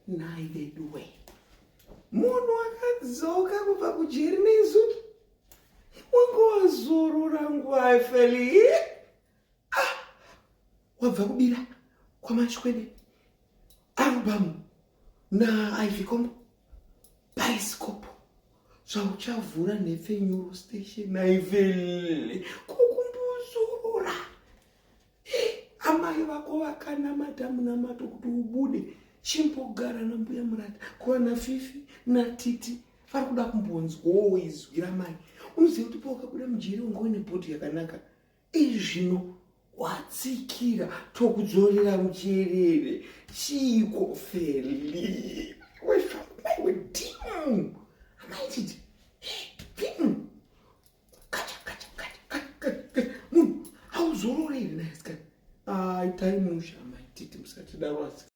Nhai veduwe, munhu akadzoka kubva kujeri nezuva wanga wazorora nguvai Feli? Ah, wabva kubira kwaMashwede album naIvy Kombo bhaisikopo, zvauchavhura nhepfenyuro station aifeli kukumbozorora. Amai vako vakanamata munamato kuti ubude. Chimbogara nambuya Murata, kuva naFifi naTiti, vari kuda kumbonzwawo izwi ramai. Unoziva kuti pawakabuda mujeri unga uine bhodhi yakanaka. Izvino watsikira, tokudzorera mucherere. Chiiko Feli? Maiwe dimu, amaititi dimu, kacha kacha kacha kacha, munhu hauzorore here? Naisikana, aitai musha, maititi, musatidaro asikana.